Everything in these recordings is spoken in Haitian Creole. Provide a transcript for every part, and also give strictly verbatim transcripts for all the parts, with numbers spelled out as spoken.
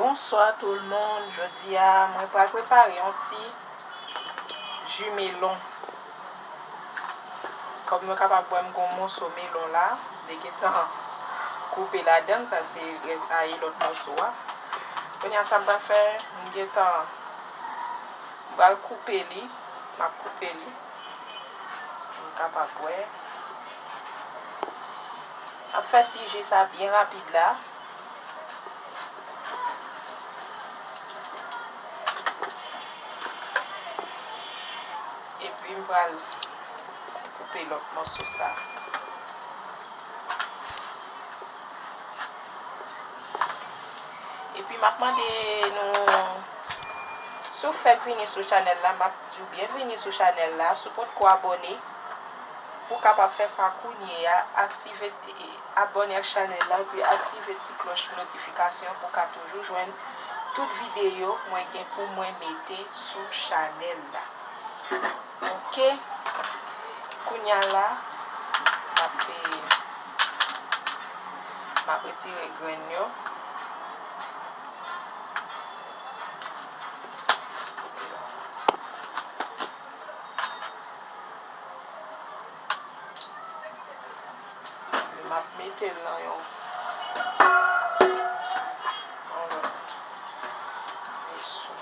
Bonswa tout moun, jodi a mwen pral prepare yon ti ji melon. Kòm nou kapab wè m gon moso melon la, m te gentan koupe ladann, sa se rès a e lòt moso a. Kounye a sa m pral fè, m gentan, m pral koupe li, m ap koupe li. M kapab wè. M ap fè ti ji sa byen rapid la. Epi m pral koupe lòt mòso sa. Epi m ap mande nou, si w fèk vini sou chanèl la, m ap di w byenvini sou chanèl la. Si w potko abòne, ou kapab fè sa kounye a, aktive, abòne ak chanèl la, epi aktive ti klòch notifikasyon pou w ka toujou jwenn tout videyo mwen gen pou mwen mete sou chanèl la. Ok. Kounye a la, m ap, m ap retire grenn yo. M ap mete l nan yon, yon lòt veso.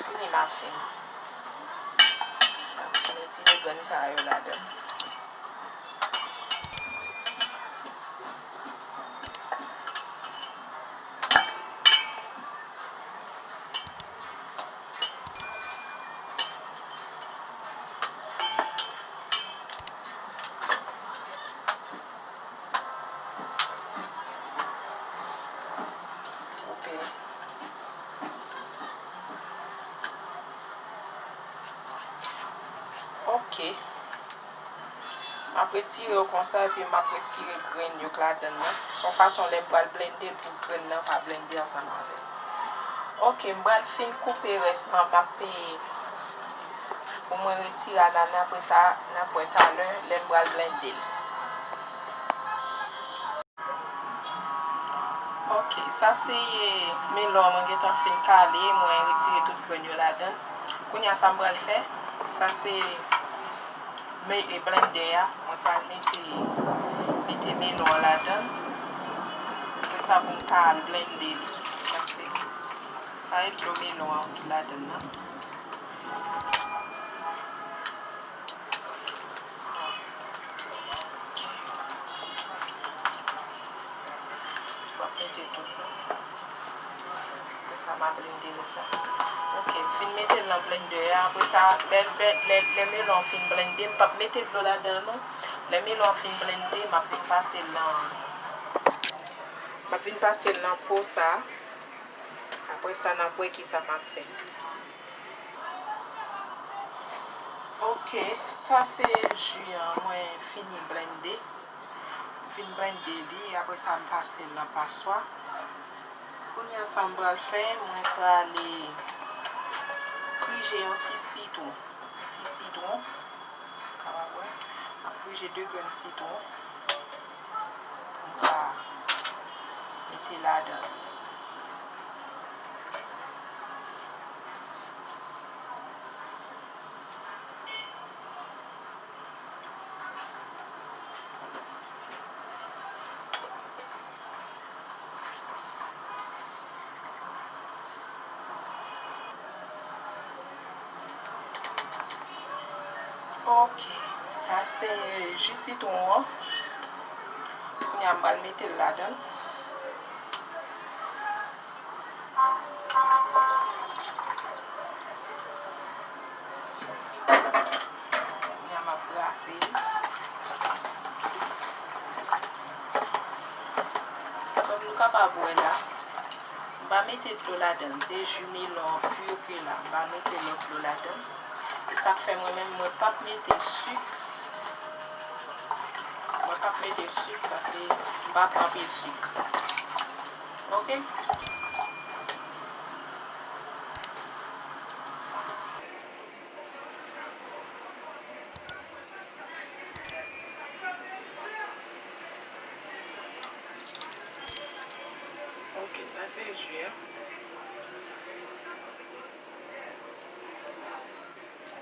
Fini m a fini. M ap retire grenn sa yo ladan. Koupe. Ok. M ap retire yo konsa, epi m ap retire grenn yo k ladann nan. Se yon fason lè m pral blende l pou grenn nan pa blende ansanm avè l. Ok, m pral fin koupe rès lan, m ap peye pou mwen retire anana, apre sa, n ap wè talè lè m pral blende l. Ok, sa se melon an mwen gentan fin kale, mwen retire tout grenn yo ladan l. Kounye a sa m pral fè, sa se me, e, blendè a, mwen pral mete, mete melon an ladan l. Apre sa pou m ka al blende li. Sa se, sa e dlo melon an ki ladan l nan. Ok. M ap mete tout non. Apre sa, m a blende l sa. Ok, m fin mete l nan blendè a. Apre sa, lè, lè, lè, lè melon an fin blende, m p ap mete dlo ladan l non. Lè melon an fin blende, m ap vin pase l nan, m ap vin pase l nan po sa. Apre sa, n ap wè kisa m ap fè. Ok, sa se ji an mwen fini blende. M fin blende li, apre sa m pase l nan paswa. Kounye a sa m pral fè, mwen prale prije yon ti sitwon. Ti sitwon, kapab wè, m ap prije de grenn sitwon pou m ka mete ladan l. Ok, sa se ji sitwon an. Kounye a m pral mete l ladan l. Kounye a m ap brase li. Kòm nou kapab wè la, m pa mete dlo ladan l, se ji melon an pur ke la, m pa mete lòt dlo ladan l. E sa k fè mwen menm, mwen p ap mete sik. Mwen p ap mete sik paske m pa pran anpil sik. Ok? Se ji a.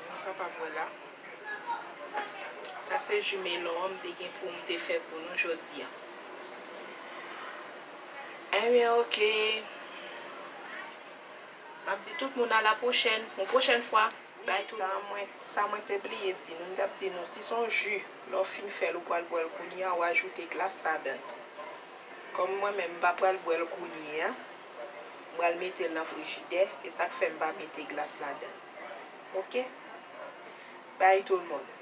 Nou kapab wè la. Sa se ji melon an m te gen pou m te fè pou nou jodi a. Ebyen, oke. M ap di tout moun a la pwochèn, yon pwochèn fwa. Bay tout sa moun. Mwen, sa mwen te bliye di nou, m t ap di nou, si se yon ji, lè w fin fè l, ou pral bwè l kounye a, ou ajoute glas ladan l. Kòm mwen menm, m pa pral bwè l kounye a, m pral mete l nan frijidè, e sa k fè m pa mete glas ladan l. Oke? Bay tout moun.